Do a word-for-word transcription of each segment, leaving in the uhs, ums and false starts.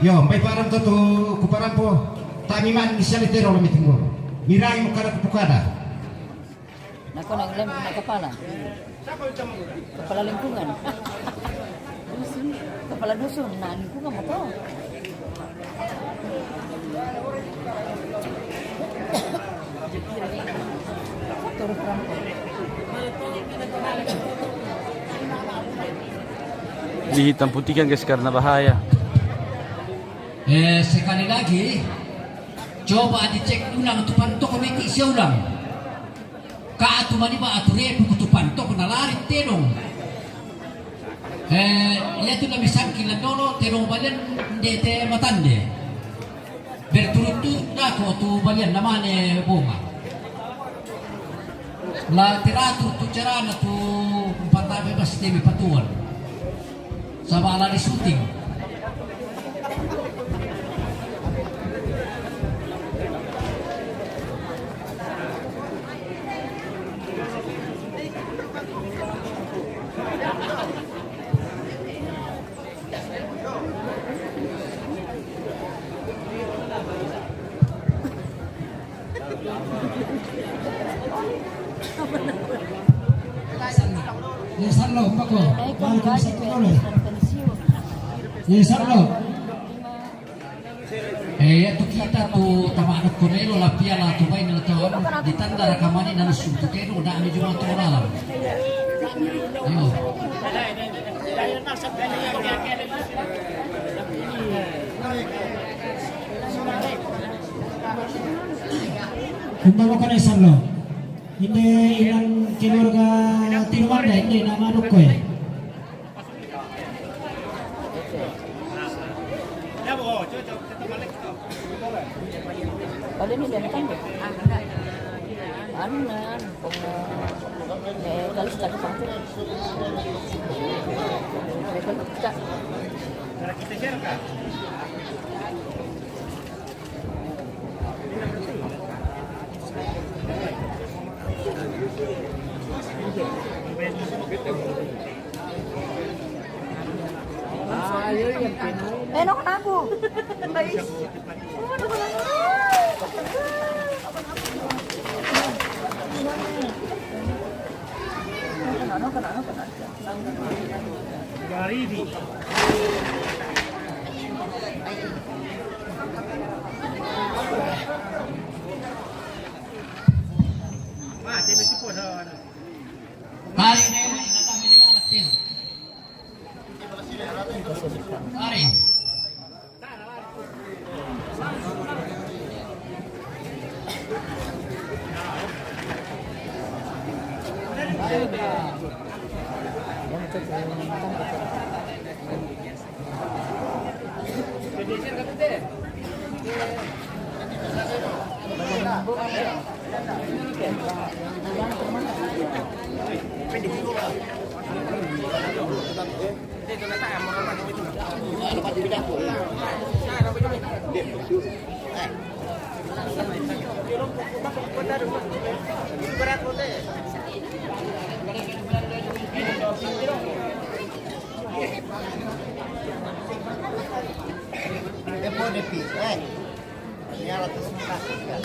Yo, mbai param to tu ku param po. Tami man ni sali tero lo meeting ko. Mirai mo kada ku kada. Nako na lem na kepala. Kepala lingkungan. Dusun. Kepala dusun. Nah, lingkungan apa? Dihitam putikan, guys, karena bahaya. Eh, sekali lagi, coba dicek ulang tu pantoko meti sia ulang. Ka atu mani ba atu repu ku tu pantoko na lari tedong. Eh, iya tu na misangki landolo tedong balian nde te matande. Berturut-turut dako tu balian namane bonga. La teratur tu carana tu empat tabe pasti mi patuan. Sama ala di syuting. Ye, sallo, pako. Mari kami satu kali. Ye, sallo. Eh, ya tu kita tu tama ada konelo la piala tu bain la tu anu, ditanda rakamani nanu sutu kedo da ami juma tu lalam. Yo. Kumba mo kane sallo. Inde ilang keluarga Tirwanda inde nama dukko ya. Paling ini dia kan. Anu na, peng-, eh, kalau sudah dipakai. Mereka buka. Eh, no, kenapa? Mari, Dewi, datang mendengar, Tim. Mari.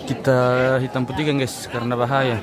Kita hitam putihkan, guys, karena bahaya.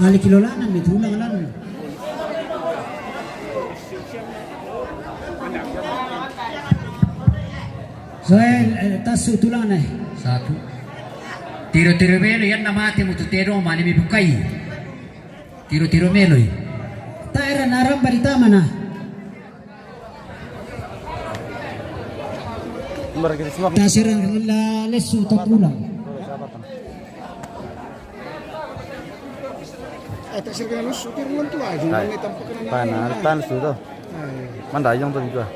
Aliki lolana mi tulang lan. Soe, eh, tasu tulang ne. Satu. Tiro-tiro melo yan na mate mutu tero mani mi bukai. Tiro-tiro melo. Taera naram bari tamana. Tasira la lesu tatulang. Eh, tasira kena lusu, tiru ngan tu aja, mana tampak kena. Pana, tan su tu. Mana ayong tu juga.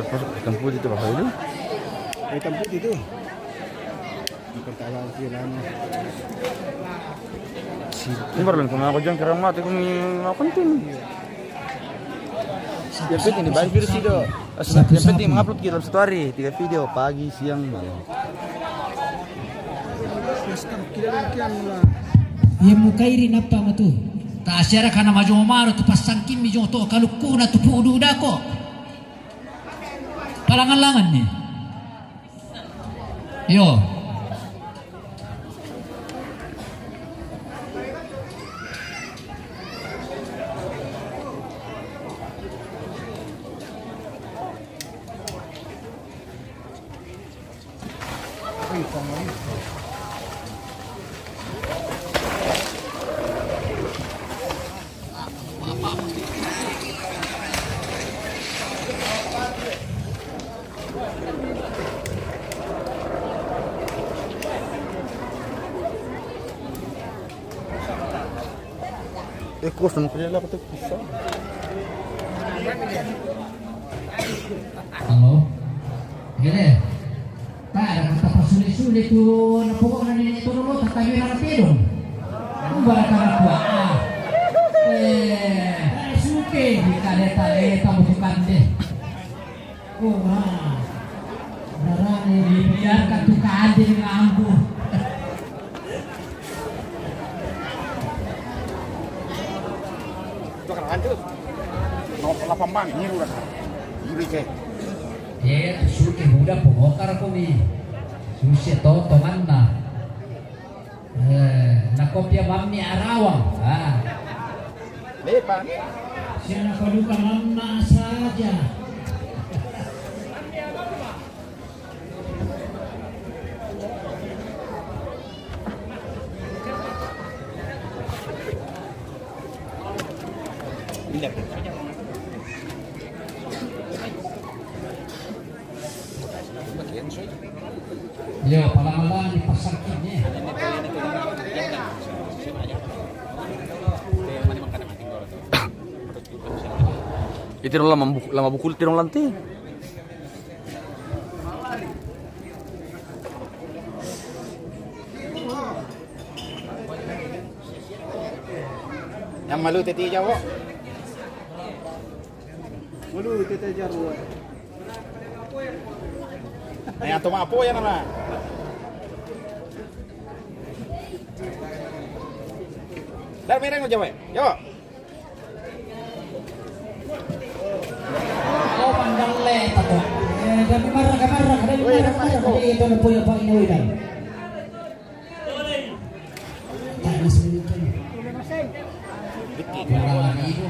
Terus hitam putih tu, Pak Hailu. Hitam putih tu. Ini baru lagi aku jang kira mati, aku ni apa penting. Yang penting ni banjir sih do. Yang penting mengupload kita dalam satu hari, tiga video, pagi, siang, malam. Iya, mukairi napa matu? Tasira kana majo maro tu pasangkimi jo to kalukuna tu pudu dako. Palangan-langan ni. Yo. Eh, kosong pala ako ito, pisang. Halo? Gini. Para kata pasuli-suli tu, napukok na nini tu, no, tatabi na napidong. Ang barata na kuha, ah. Eh, suki, di kaleta-leta mo tukande. Oh, ah. Narani, dibiarkan tukande dengan anggur. Itu kan lanjut. Nomor delapan bang, ini udah. Ini cek. Eh, suke muda pembongkar ko mi. Susi toto manna. Eh, na kopia mammi arawang. Ah. Lepa. Siya na paduka mamma saja. Yo, pala-pala ni pasakitnya. Iti dong lama buk-, lama bukul iti dong lanti. Yang malu teti jawo. Malu teti jawo. Nah, yang toma apo ya nama? Dar mereng jawo. Yo. Oh, pandang le, tato. Eh, dami marah, marah, dami marah, marah. Jadi itu na punya Pak Inoy dan. Tak ada sedikit. Kurang lagi itu.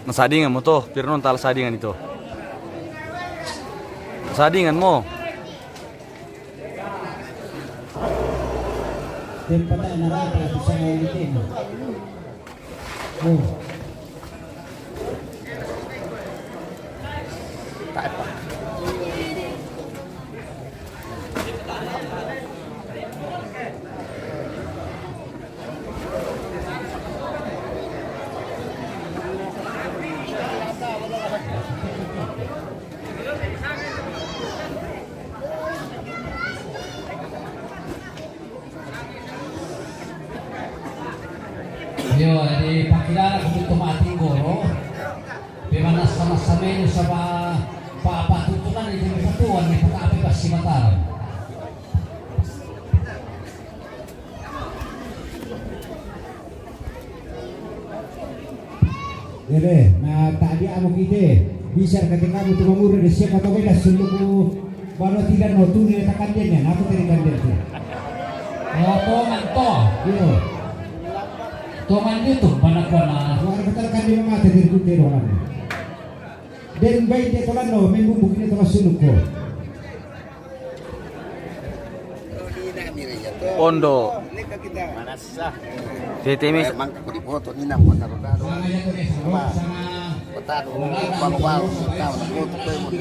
Nasadingan mo to, Pirnon, tala sadingan ito. Sadingan mo. Tempat anak apa tu saya ini. Oh. Yo, jadi pakilala ko tu mati goro. Pe manasa-nasa menu sa pa, pa, patutunan itu, patuan itu, tapi pasti mataram. Dede, na tadi amo kite, bisa kate kamu tu mamuru de siapa tau beda suluku bano tidak no tu ne takan dia ne, apa tadi kan dia tu? Oh, tongan to. Iyo. Tongan dia tu, bana kuana. Wah, betul kan dia mata dari kute doang. Den bai dia tolan no, memang bukine tolan suluku. Ondo. Tete mis. Mangka ko di foto ni nang kota Rotado. Kota Rotado, baru-baru, kota Rotado, kota Rotado,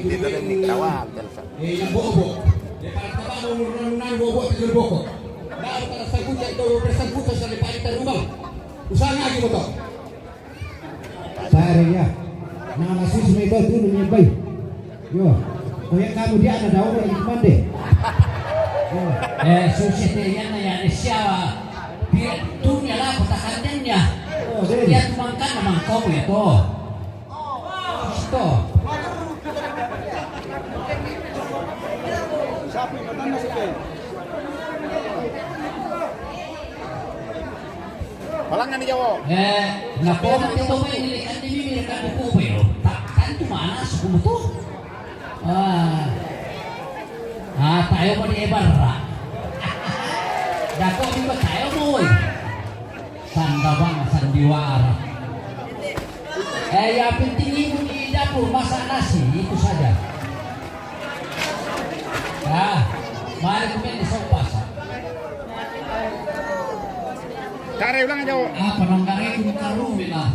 kota Rotado. Usaha lagi motor. Sare ya. Nala susi mai to tunu ni bai. Yo. Ko ya kamu dia ana dawo ko ni mande. Yo. Eh, susi te yana ya ne siawa. Pia tunya la ko takandenya. Oh, deh. Ya tumangkan na mangkomu ya to. Sto. Sapi matanda sapi. Palangan ni Jawa. Eh, na poma te to mai ni kan di mimi kan di ko pe yo. Tak kan tu mana suku tu. Ah. Ah, tayo mo di ebarra. Dako mi ba tayo mo, oy. Sandabang sandiwara. Eh, yang penting ibu di dapur masak nasi, itu saja. Ah, mari kemudian di sopasa. Kare ulang aja, Wo. Apa nang kare itu karu, Mila?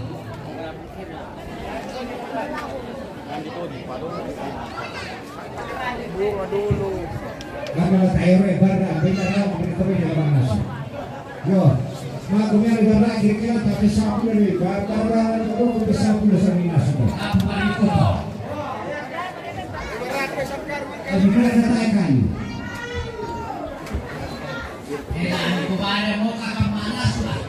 Bunga dulu. Gama la tayo re, barra, benda rau, benda kami dalam manas. Yo, ma kami ada barra, kira-kira tapi sapu dari barra, barra, itu bisa pula sami nasi. Apa itu? Tapi kira kata ikan. Kita anu kepada mau kakak manas lah.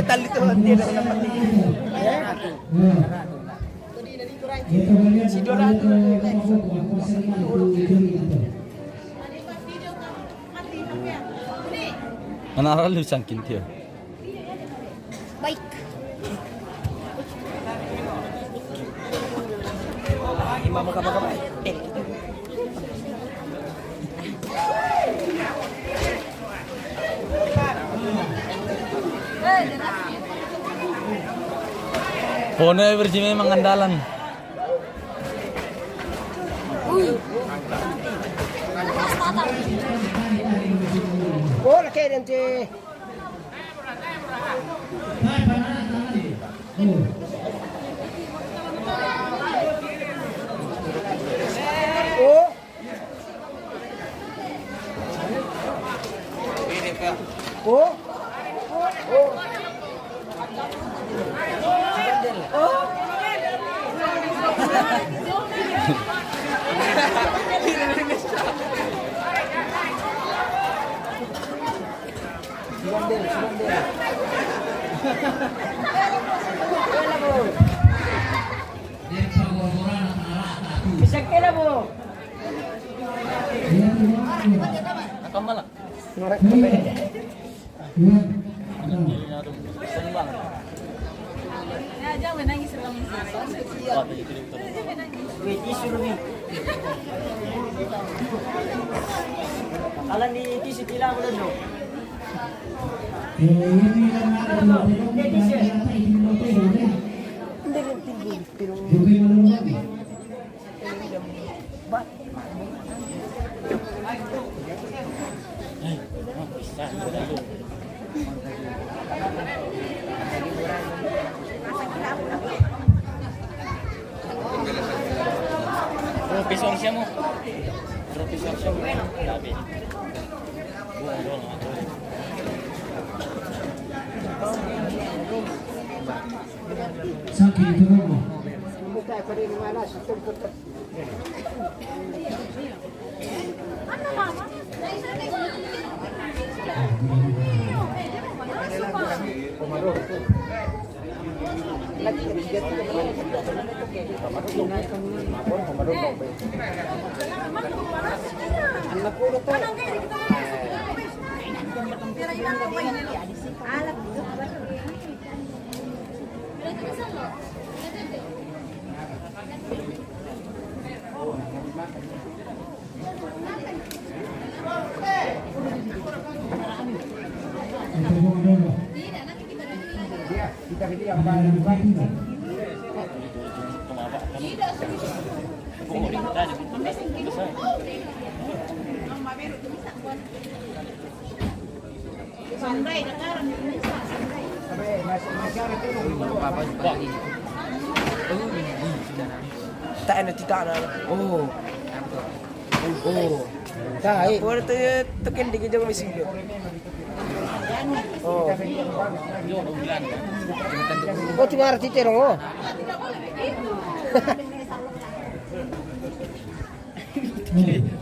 Talito lang din ako napatid. Si Doran. Manara lu sangkin tiyo. Baik. Pone bersih memang andalan. Bola kayak nanti. Oh. Oh. Bisa kena, Bu. Apa malah? Ngorek. Weh, tisu dulu nih. Kalau di tisu tilang belum dong. Profesor siamo? Profesor siamo? Grabe. Buong, buong, ako. Sakit itu, Romo. Tak ada tidak ada. Oh. Oh. Tak, eh. Apa tu, tu kan dia kejang mesti dia. Oh. Oh, cuma arti terong, oh.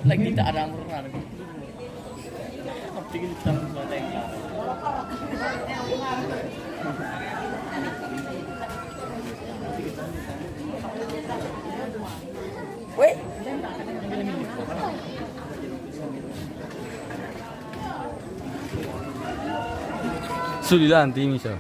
Lagi tak ada murna. Weh. Sulilan, timi siya.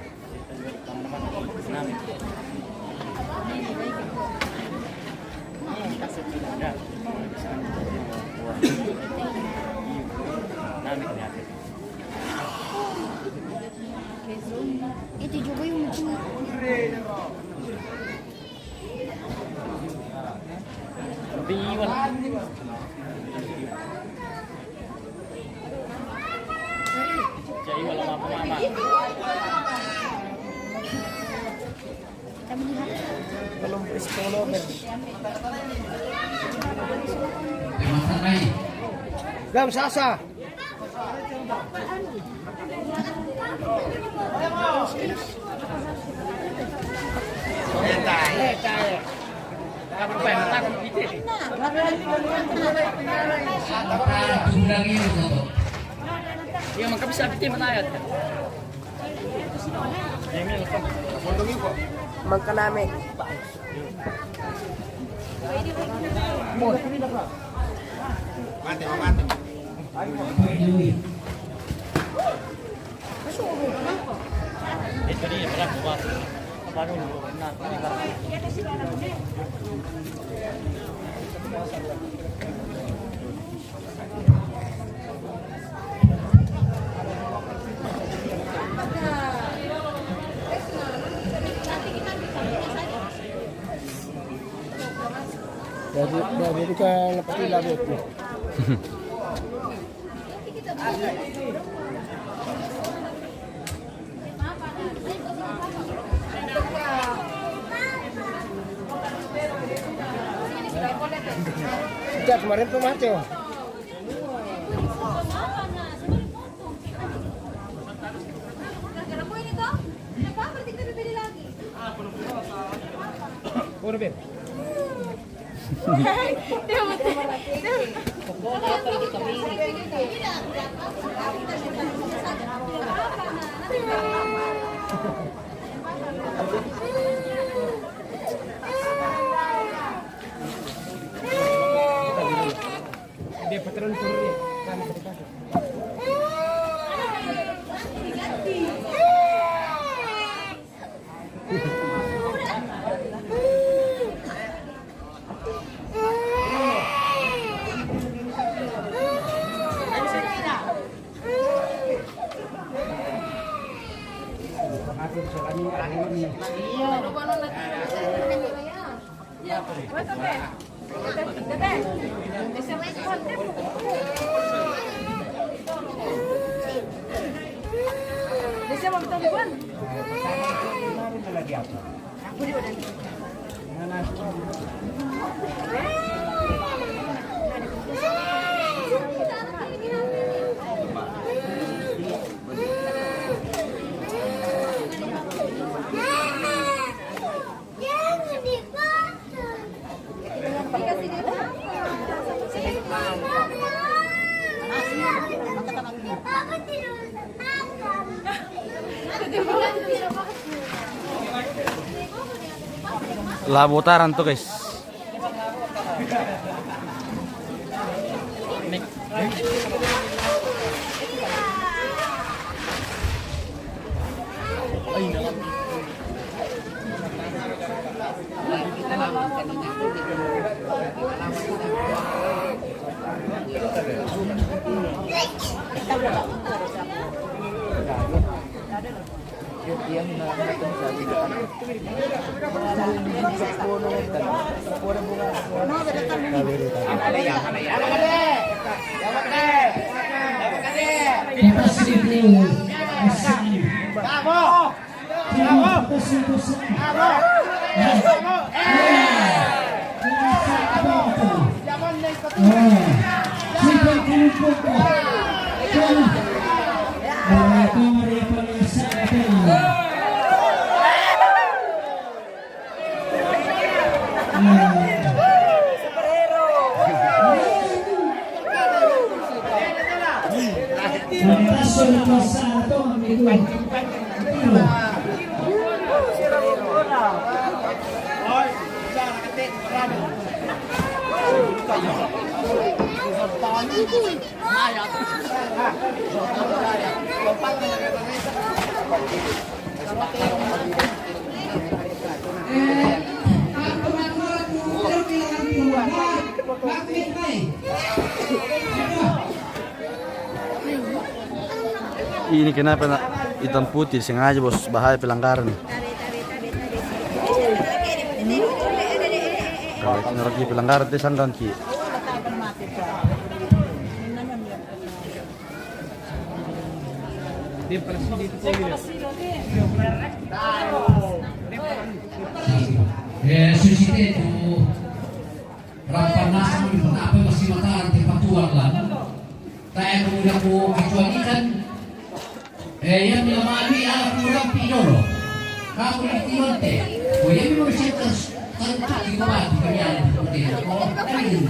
Ito juga yung mucho. Biwan. Siya, iwan lang ako, mama. Belum pistol, belum. Gam sasa. Iya, mangka bisa kita menayat. Mangka name. Itu dia, berapa, Bang? Dari, dari itu kan lepas itu lah, Bu. Sejak kemarin tuh, Mas, tuh. Udah, Beb. Dia patron turun dia. Lah, botaran tuh, guys. Ini kenapa na hitam putih? Sengaja, bos, bahaya pelanggaran. Kalau itu lagi pelanggaran, dia sandang ki. Eh, susi te tu rampan nasi ni pun apa masih makan tempat tuan lah. Tak ada muda ku kecuali kan. Eh, yang lama ni aku orang pinjol. Kamu ni pinjol te. Oh, yang memang saya terus kan tak di bawah di kalian. Oh, kan ini.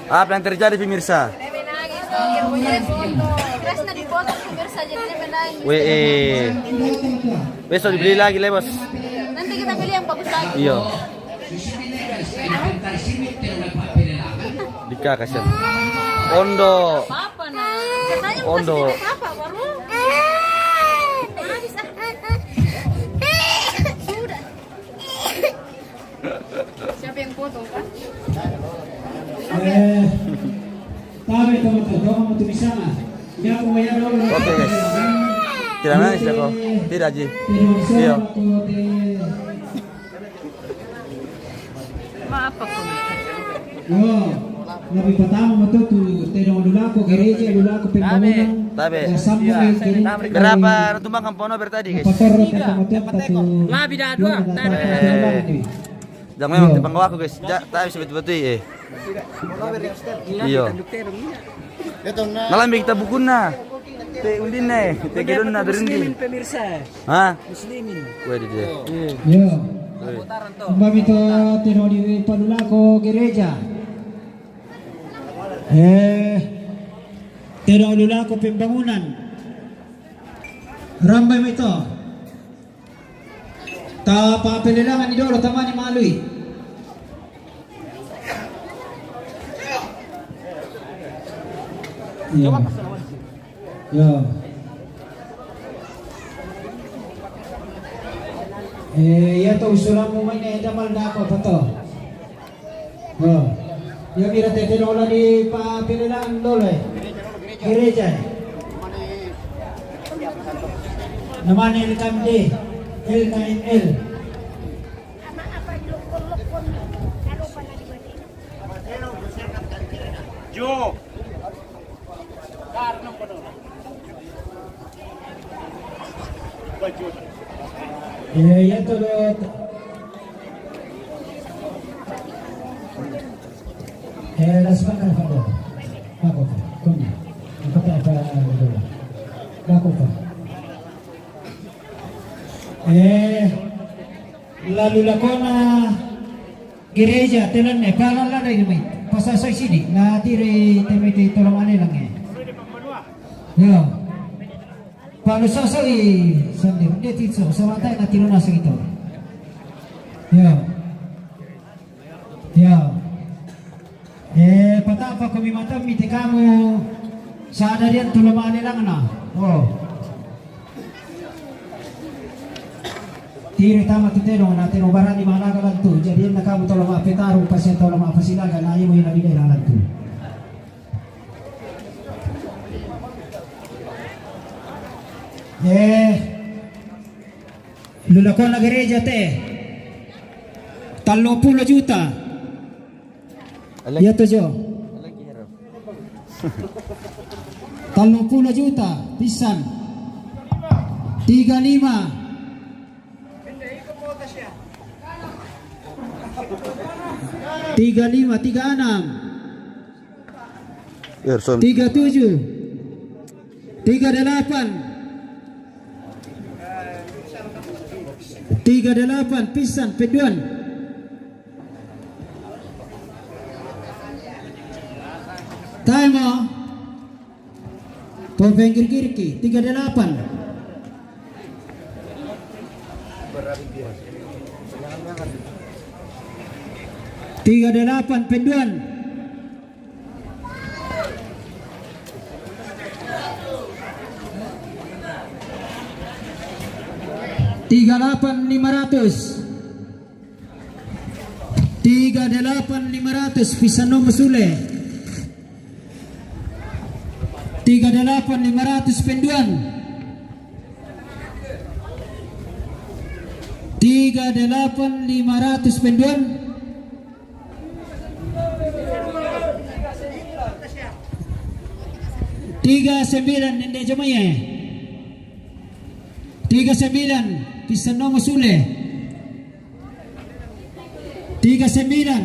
Apa yang terjadi, pemirsa? Dia menangis, dia punya foto. Keras na di foto, pemirsa, jadi dia menangis. Weh, eh. Besok dibeli lagi, le, bos. Nanti kita beli yang bagus lagi. Iya. Dika, kasihan. Ondo. Apa, nah? Katanya mau kasih Ondo. Apa, baru? Eh, tabe, tama, tama, tama, tu di sana. Ya, como ya no, no, Oke, guys. Tidak nangis ya, kok? Tidak, Ji. Iya. Maaf, aku. Yo, lebih pertama betul tu, te dong dulu aku gereja, dulu aku pembangunan. Tabe. Tabe. Ya, sampai ke Berapa tumbang kamu pono bertadi, guys? Pator, kata betul, kata tu. Lebih dah dua. Dua, kata Eh. Tuhan. Jang memang Iya. Te panggo aku, guys. Ja, tapi sebut-betul, eh. Iya. Nalambi kita bukuna. Te undin, eh. Te gedonna, Muslimin berindi. Pemirsa. Hah? Muslimin. Weh, di dia. Iya. Iya. Weh. Mbak Mito, te dong di palulako gereja. Eh, te dong lulako pembangunan. Rambai Mito. Ta papelelangan ni dolo tamani malui. Iya. Iya. Eh, iya to usulanmu main, eh, damal na apa, apa to? Oh. Ya, mira, te, te, lola di pa, pelelangan lola, eh. Gereja, eh. Namanya L K M D, L K M L. Jo. Eh, ya todo. Eh, las manos, por favor. Bago pa. Kunya. Bago pa. Eh, lalu lakona gereja, telan ne, palan la dai mai. Pasasai sidi, na tiri te mai te tolong ane lange. Ya. Palu sasai sandi, de titso, sabatai na tiro nasa gitu. Ya. Ya. Eh, patapa ko mi mata mi te kamu sadarian tolong ane langna. Oh. Tiri tama tu tedong, na tedong barani malaga lantu. Jadi na kamu tolong ma petarung, pasen tolong ma pasilaga, na imo ina bidai lantu. Eh, lulakona gereja te. Tallung pulo juta. Iya to, Jo. Tallung pulo juta, pisan. Tiga lima. Tiga lima, tiga enam. Erson. Tiga tujuh. Tiga delapan. Tiga delapan, pisan, peduan. Time, oh. Pemain girgirki, tiga delapan. Tiga delapan, peduan. Tiga delapan lima ratus. Tiga delapan lima ratus, pisan nomo sule. Tiga delapan lima ratus, penduan. Tiga delapan lima ratus, penduan. Tiga sembilan, nende jamaye. Tiga sembilan, pisan nomo sule. Tiga sembilan.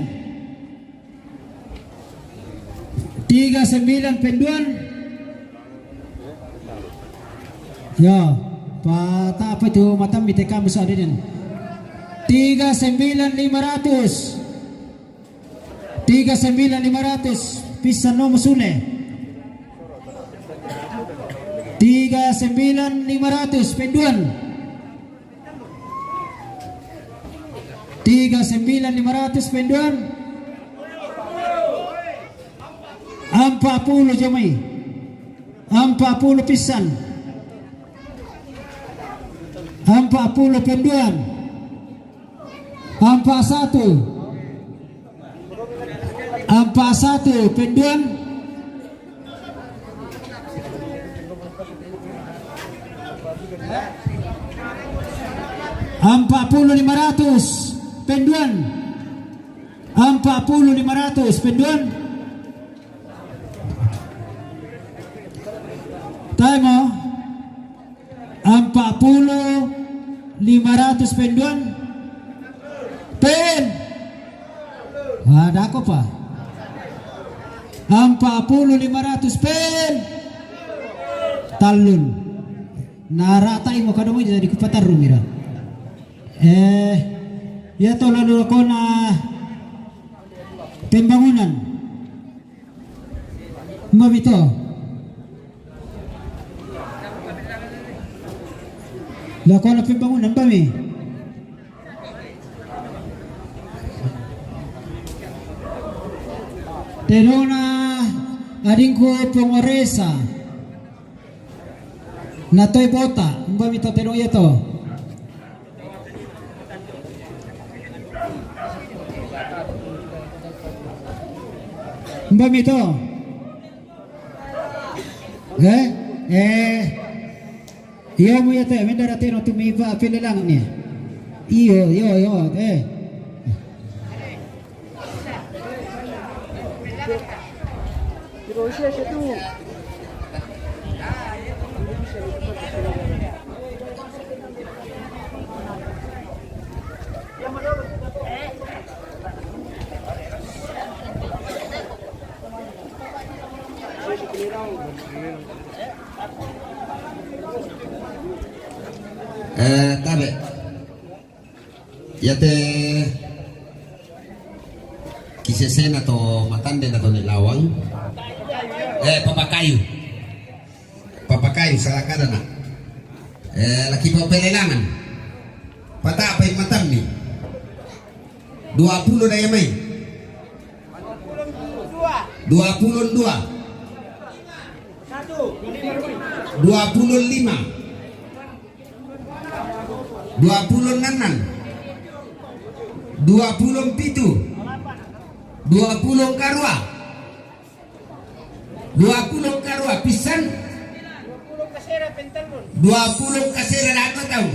Tiga sembilan, penduan. Ya, patapa itu mata mi te kamu sa deden. Tiga sembilan lima ratus. Tiga sembilan lima ratus, pisan nomo sule. Tiga sembilan lima ratus, penduan. Tiga sembilan lima ratus, penduan. Ampa pulo jomai. Ampa pulo pisan. Ampa pulo penduan. Ampa satu. Empat satu, penduan. Empat puluh lima ratus, penduan. Empat puluh lima ratus, penduan. Time, oh. Empat puluh lima ratus, penduan. Pen. Ada aku, Pak. Empat puluh lima ratus, pen. Tallun. Narata imo kadang jadi kupatarru mira. Eh, ya tolong dulu kona pembangunan. Mbami to. Lakona pembangunan, mbami. Tedona adingku pengoresa. Natoi bota, mbami to tedong iya to. Mbami to. Eh? Eh. Iyo mu iya to, mendara teno tumi ba pelelang ni. Iyo, iyo, iyo, eh. Eh, tabe. Yate kisesena to matande na to ni lawang. Eh, papakayu. Papakayu, salah kada na. Eh, laki pa pelelangan. Pata apa yang matam ni? Dua puluh daya mai. Dua puluh dua. Dua puluh lima. Dua puluh enam. Dua puluh pitu. Dua puluh karua. Dua puluh karua pisan. Dua puluh kasera lako tau.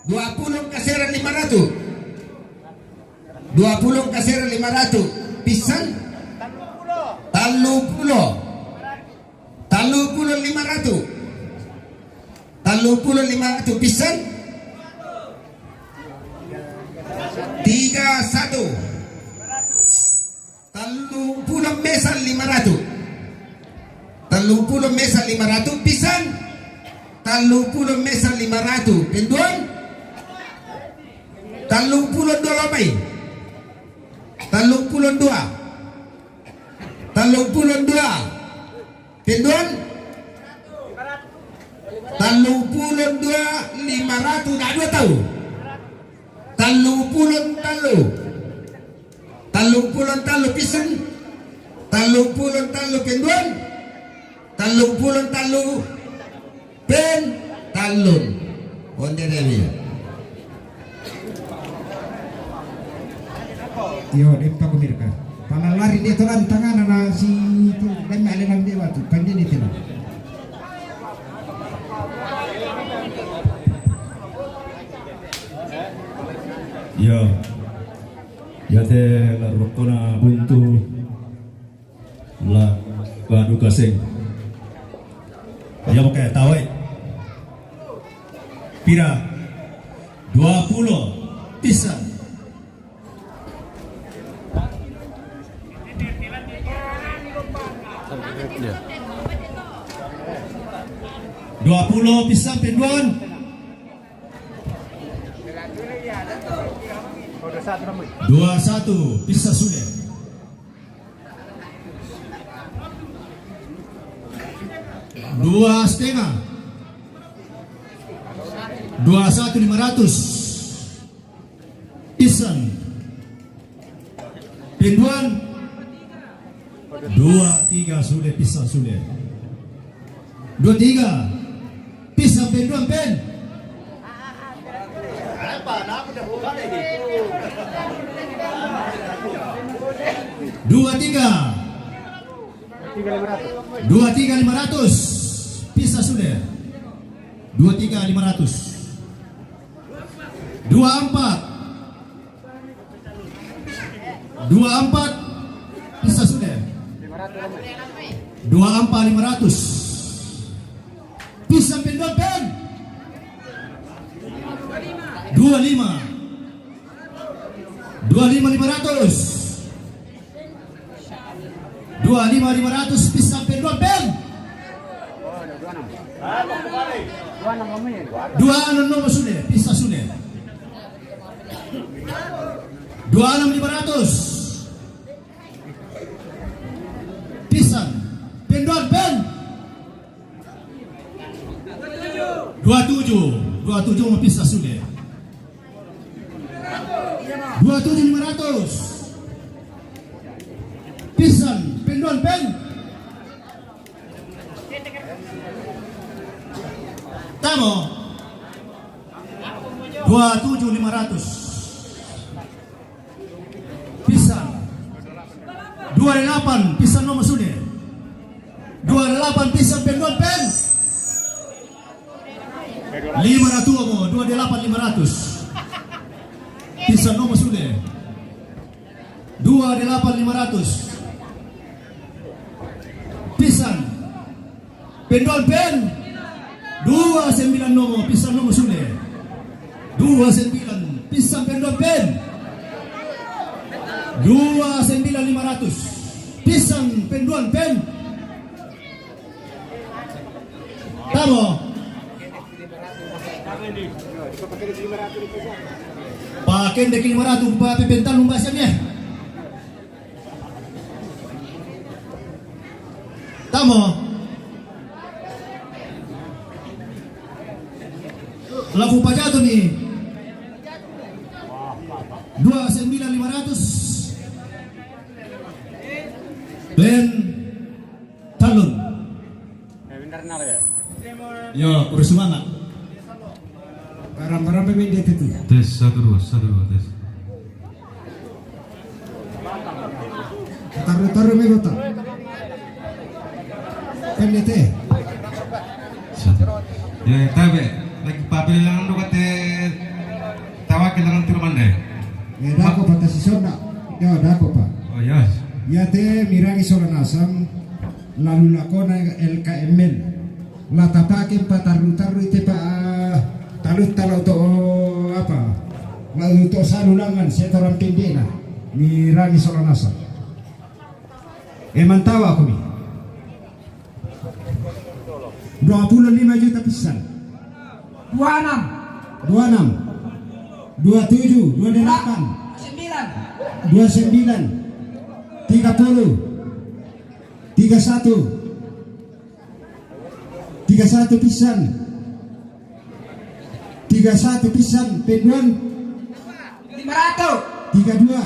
Dua puluh kasera lima ratus. Dua puluh kasera lima ratus pisan. Talu pulo. Talu pulo lima ratus. Talu pulo lima ratus pisan. Tiga satu. Talu pulo mesa lima ratus. Talu pulo mesa lima ratus pisan. Talu pulo mesa lima ratus. Penduan. Talu pulo dua labai. Talu pulo dua. Talu pulo dua. Penduan. Talu pulo dua lima ratus na dua tau. Talu pulo talu. Talu pulo talu pisan. Talu pulo talu penduan. Talu pulo talu pen tallun. Onde demi. Iyo, deppa ko mirka. Pala lari de tolan tangana na si tu demi ale nang de watu. Pande de tena. Iyo. Yate la rokona buntu la badu kaseng. Ya, oke, tawai. Pira? Dua pulo pisan. Dua pulo pisan penduan. Dua satu pisan sule. Dua setengah. Dua satu lima ratus. Pisan. Penduan. Dua tiga sule pisan sule. Dua tiga. Pisan penduan pen. Dua tiga. Dua tiga lima ratus. Pisa sule. Dua tiga lima ratus. Dua empat. Dua empat. Pisa sule. Dua empat lima ratus. Pisa penduan pen. Dua lima. Dua lima lima ratus. Dua lima lima ratus, pisa penduan pen. Dua enam no sule, pisa sule. Dua enam lima ratus. Pisa penduan pen. Dua tujuh, dua tujuh mo pisa sule. Dua tujuh lima ratus. Pisa penduan pen. Tamo. Dua tujuh lima ratus. Pisa. Dua delapan, pisa no mo sule. Dua delapan, pisa penduan pen. Lima ratus mo, dua delapan lima ratus. Pisa no mo sule. Dua delapan lima ratus. Pisa. Penduan pen. Dua sembilan no mo, pisa no mo sule. Dua sembilan, pisa penduan pen. Dua sembilan lima ratus. Pisa penduan pen. Tamo. Pakendek lima ratus, pa pe pental lumba siam ya. Tamo. Laku pajatu ni. Dua sembilan lima ratus. Pen talun. Yo, kurang semangat. Barang-barang pemain dia itu. Tes, satu, dua, satu, dua, tes. Taruh-taruh mi bota. Kan dia teh. Satu. Ya, tabe. Lagi papel yang ando kate tawake langan turu mande. Ya, dako pa tasi sonda. Ya, dako pa. Oh, yes. Ya te mirangi sola nasang. Lalu lakona L K M L. La tapake pa taru-taru ite pa, ah, talu talo to apa? Lalu to salu langan setoran pendena. Mirangi sola nasang. E, mantawa aku mi. Dua puluh lima juta pisan. Dua enam. Dua enam. Dua tujuh, dua delapan. Sembilan. Dua sembilan. Tiga puluh. Tiga satu. Tiga satu pisan. Tiga satu pisan, penduan. Lima ratus. Tiga dua.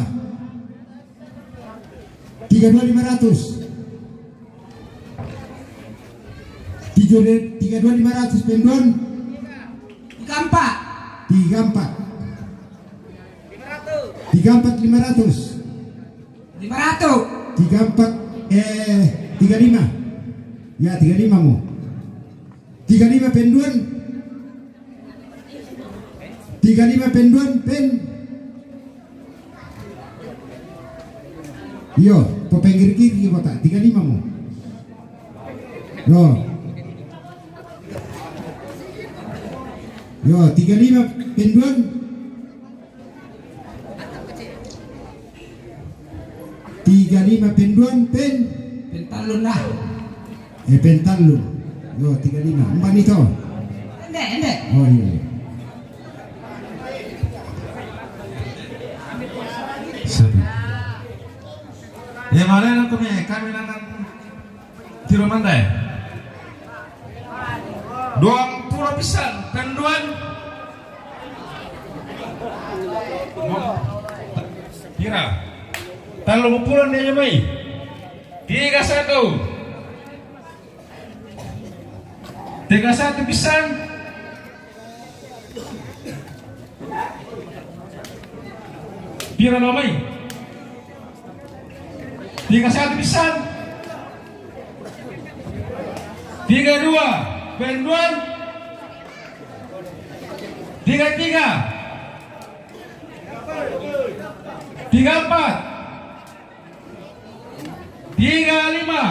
Tiga dua lima ratus. Tiga, tiga dua lima ratus, penduan. Tiga empat. Tiga empat. Tiga empat lima ratus. Lima ratus. Tiga empat, eh, tiga lima. Ya, tiga lima mo. Tiga lima penduan. Tiga lima penduan, pen. Yo, po pengkiri-kiri bota, tiga lima mo. Yo. Yo, tiga lima penduan. Tiga lima penduan, pen. Pentalun lah. Eh, pentalun. Yo, tiga lima. Empat ni to. Ende, ende. Oh, iya, iya. Satu. Ya, mana nak kami? Kami nak Tiro mandai. Duang pulo pisan, penduan. Pira? Talo pulo ni aja mai. Tiga satu. Tiga satu pisan. Pira lo mai? Tiga satu Pisan. Tiga dua Penduan. Tiga tiga. Tiga empat. Tiga lima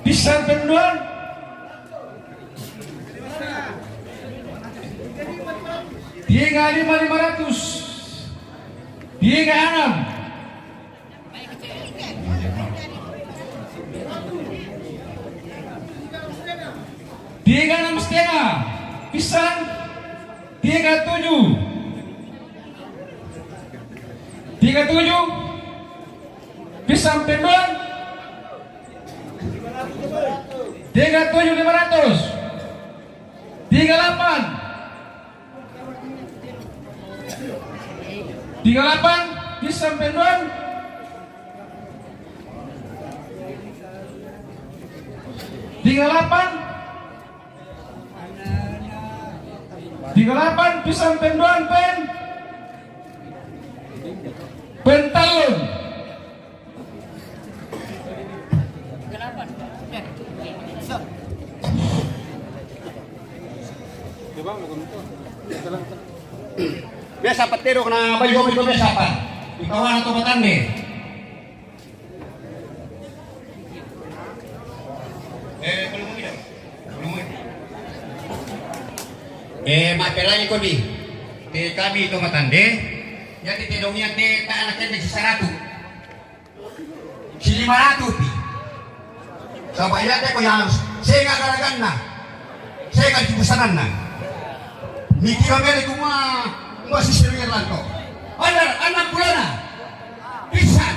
Pisan Penduan. Tiga lima lima ratus. Tiga enam. Tiga enam setengah. Pisan. Tiga tujuh. Tiga tujuh. Pisan Penduan. Tiga tujuh lima ratus. Tiga delapan. Tiga delapan. Pisan Penduan. Tiga delapan. Tiga delapan Pisan Penduan, Pen. Pentalun. Biasa pa tedong na baju itu biasa pa. Ikaw na to matande. Eh, belum lagi dong. Belum lagi. Eh, mape lagi ko di. Te kami to matande. Jadi tedong iya te ta anak tende si saratu. Si lima ratu pi. Saba' iya te ko yang sega garaganna. Sega di busananna. Mikira mele kuma, kuma si sirungan lanto. Andar, anak bulana. Pisan.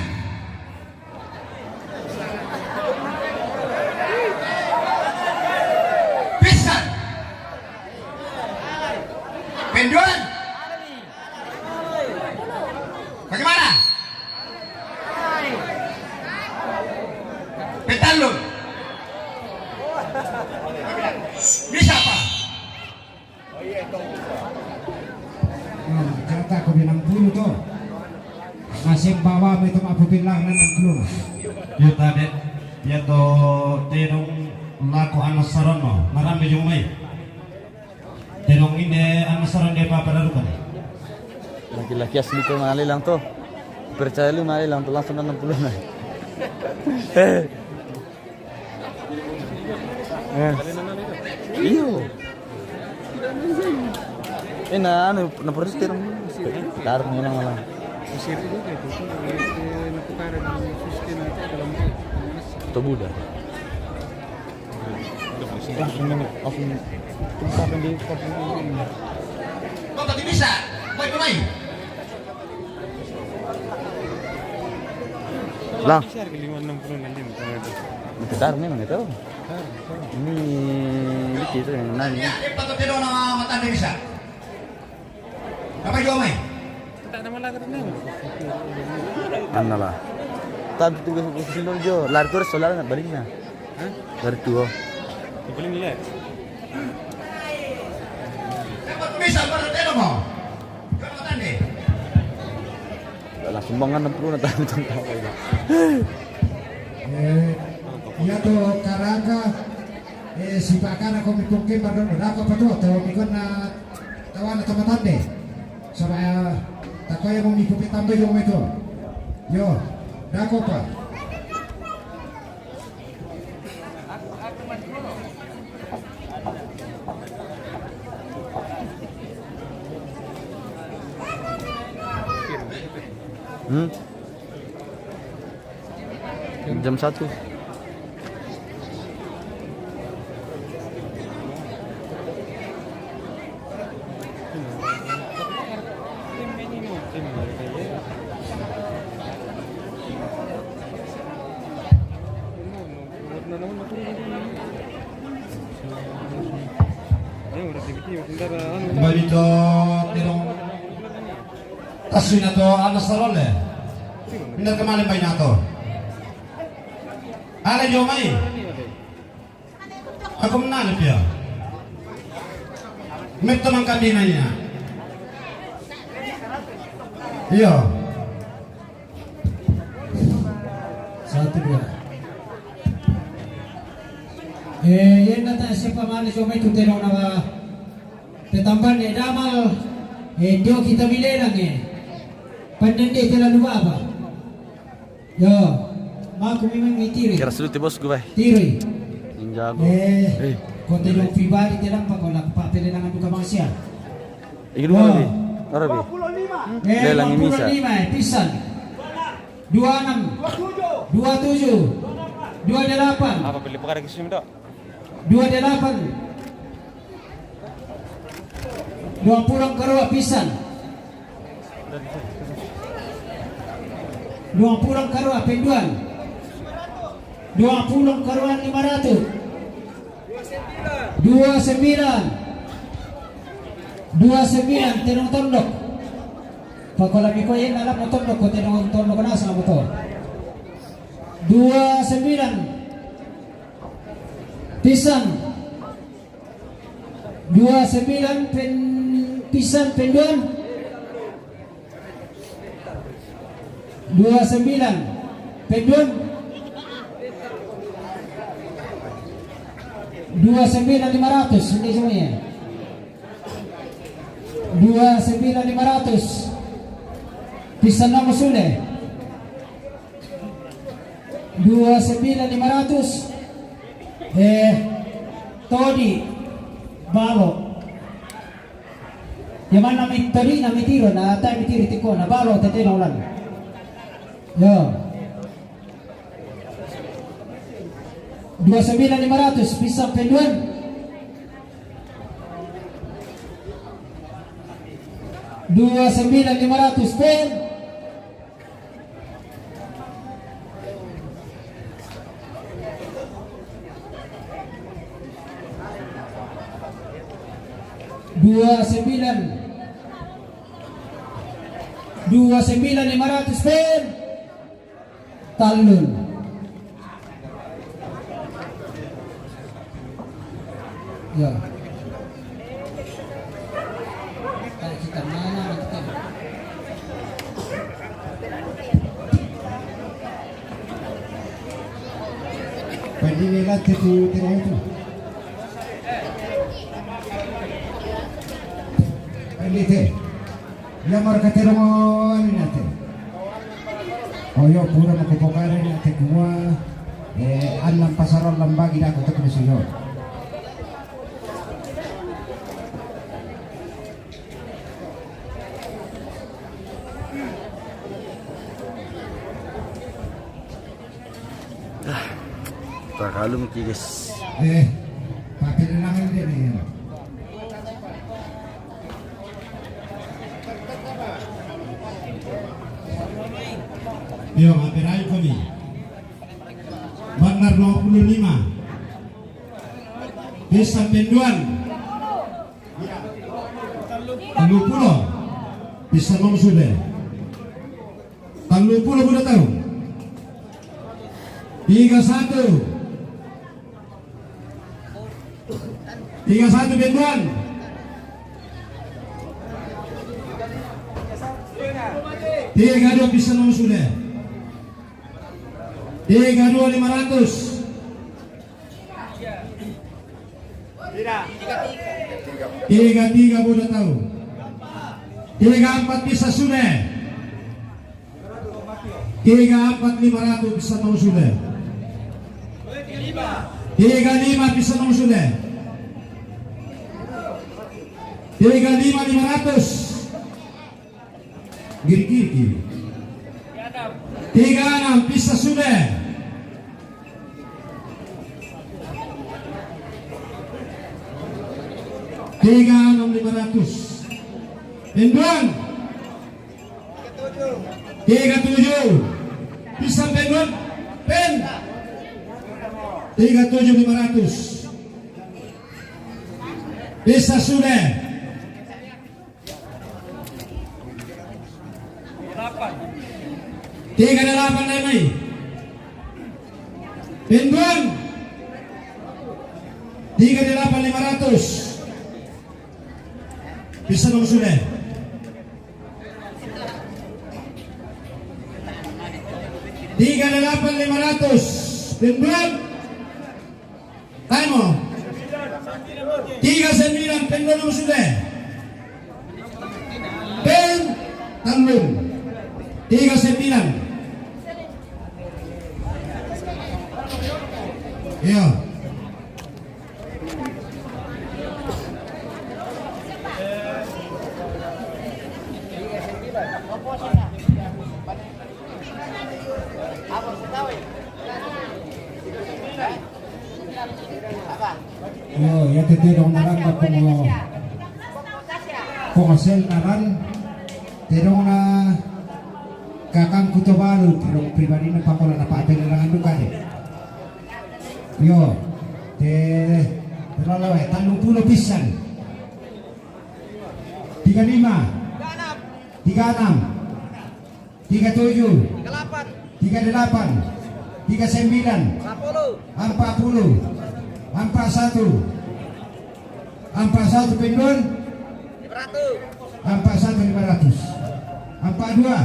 Pisan. Penduan. Bagaimana? Pentalun. Bisa apa? Nah, kata ko binang puluh to. Masih bawa itu mah pupillah nan puluh. Yo tade, ya to tedong lako anak sarono, marambe jong mai. Tedong inde anak sarono de papa darukan. Laki-laki asli to male lang to. Percaya lu male lang to langsung enam puluh na. Eh. Iyo. Eh, na, anu, na proses terang. Taruh ni lang malang. To buda. Langsung ini, langsung. Kota di bisa. Baik, baik. Lah. Bisa harga lima enam puluh nanti, misalnya itu. Itu taruh memang itu. Taruh, taruh. Ini, ini kita yang nanya. Ya, dia patut dia dong nama mata dia bisa. Apa jual mai? Tidak ada malah kerana. Mana lah? Tapi tugas khusus dulu jo. Lari terus soalnya baliknya. Hah? Lari tua. Paling lihat. Dapat bisa berarti ada mau. Kalau tadi. Lah, sumbangan enam puluh na tahu tentang apa ini. Eh, iya to, karaka, eh, si pakana ko mi pungke baru dapat apa tu, atau mi kena tawana to matande. Saba', eh, tako ya mau mi pupe tambe yo meto. Yo, dako pa. Hmm? Jam satu. Balito tedong. Tasina to anak sarole. Pindah kemana baina to? Ala jo mai. Aku menang dia. Met teman kami nanya. Iya. Satu, dua. Eh, iyan na ta siya pa man, so may tutino na ka. Tatamban ni Damal, eh, diyo kita milelang, eh. Pandandi tila luba ba? Yo, ma kumi man mitiri. Kira sulit, bos, gue, bay. Tiri. Ninjago. Eh, kote lo pibari tila pa ko la pa pele na ngandu ka bang siya. Igi dua, oh, bi. Arabi. Eh, lelang dua puluh lima, eh, pisan. Dua enam. Dua tujuh. Dua delapan. Apa beli pekara kisah minta? Dua delapan. Dua puluh karua pisan. Dua puluh karua penduan. Dua puluh karua lima ratus. Dua sembilan. Dua sembilan, tenong tondok. Pakola miko yen alam tondok, ko tenong tondok na sama to. Dua sembilan. Pisan. Dua sembilan pen, pisan penduan. Dua sembilan penduan. Dua sembilan lima ratus, ini semuanya. Dua sembilan lima ratus. Pisan nang sule. Dua sembilan lima ratus. Eh, todi balo. Yang mana mi todi na mitiro na ta mitiri tiko na balo tete na ulan. Yo. Dua sembilan lima ratus, pisan penduan. Dua sembilan lima ratus pen. Dua sembilan. Dua sembilan lima ratus pen. Tallun. Ya. Kita mana kita? Pwede nila titu tira itu. Pwede te. Iya marka tero mo ani nate. Oyo pura mo ko pokare nate kuma. Eh, anam pasaro lambagi dako to kuma siyo. Ah, takalum ki, guys. Eh, pakai lenangan dia nih. Yo, maperai ko ni. Bandar dua puluh lima. Pisan penduan. Tellu pulo. Pisan nong sudah. Tellu pulo buda tau. Tiga satu. Tiga satu penduan. Tiga dua pisan nong sudah. Tiga dua lima ratus. Tiga tiga buda tau. Tiga empat pisan sudah. Tiga empat lima ratus pisan nong sudah. Tiga lima pisan nong sudah. Tiga lima lima ratus. Giri-giri. Tiga enam pisan sudah. Tiga enam lima ratus. Penduan. Tiga tujuh. Pisan penduan. Pen. Tiga tujuh lima ratus. Pisan sudah. Tiga delapan lima. Penduan. Tiga delapan lima ratus. Pisan nong sudah. Tiga delapan. Lima ratus. Penduan. Taimo. Tiga sembilan, penduan nomor sudah. Pen. Tandun. Tiga sembilan. Iya. Oh, ya tete dong naramba komo. Komo sel naran. Tedong na kakang kuto balu, tedong pribadi na pakola na pa pelelangan duka de. Yo, te, terlalu eh, tandung pulo pisan. Tiga lima. Tiga enam. Tiga tujuh. Tiga delapan. Tiga sembilan. Empat puluh. Empat satu. Empat satu penduan. Empat satu lima ratus. Empat dua.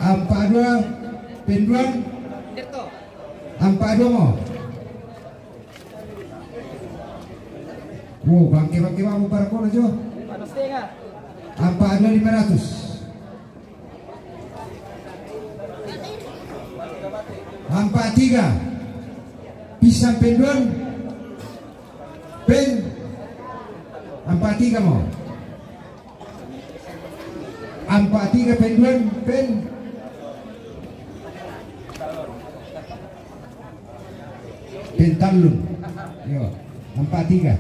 Empat dua penduan. Empat dua mo. Wow, bangke-bangke mau para kono jo. Empat dua lima ratus. Empat tiga. Pisang penduan. Pen. Empat tiga mo. Empat tiga penduan, pen. Pen tallung. Yo, empat tiga.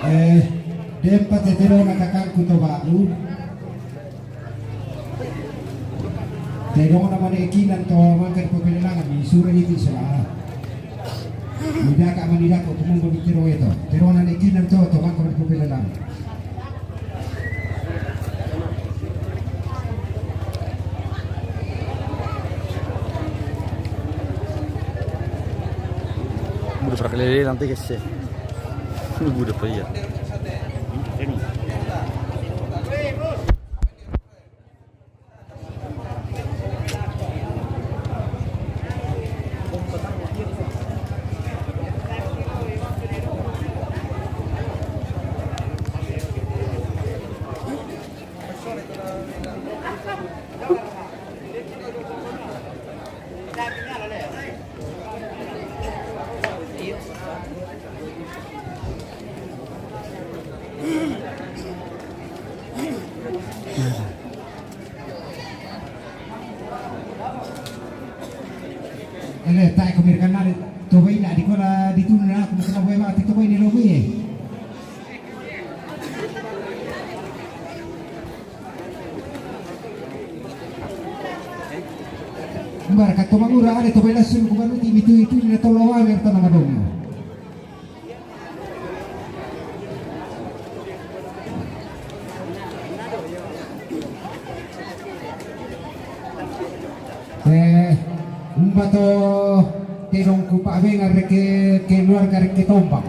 Eh, dempa te tedong na kakangku to baru. Tedong na mane kinan to mangka di papelelangan mi sura iti sala. Mida ka mani dako tumumba mi tedong eto. Tedong na ne kinan to to mangka di papelelangan. Udah pernah keliling nanti guys ya. Udah pernah ya. Ele, tai ko mir kanal to bai na di ko la di tu na ko na bai ma ti to bai ni lo bai. Mbar ka to mangura ale to bai la sun ko ba ti mi tu itu ni na to lo wa mer to na madong. Eh, umba to tedong ku pa benga reke keluarga reke tombang.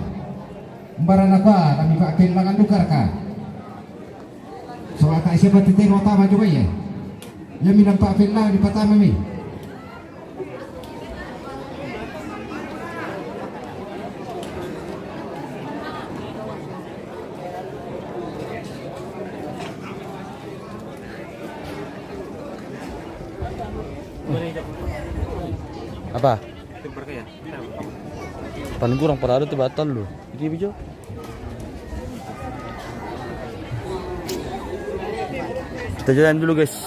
Umba rana pa kami pa kelangan dukar ka. So ata siapa tu tedong tama juga ya. Ya mi nampak pernah di pertama mi. Apa? Paling kurang pada ada tuh batal lu. Jadi bijo. Kita jalan dulu guys.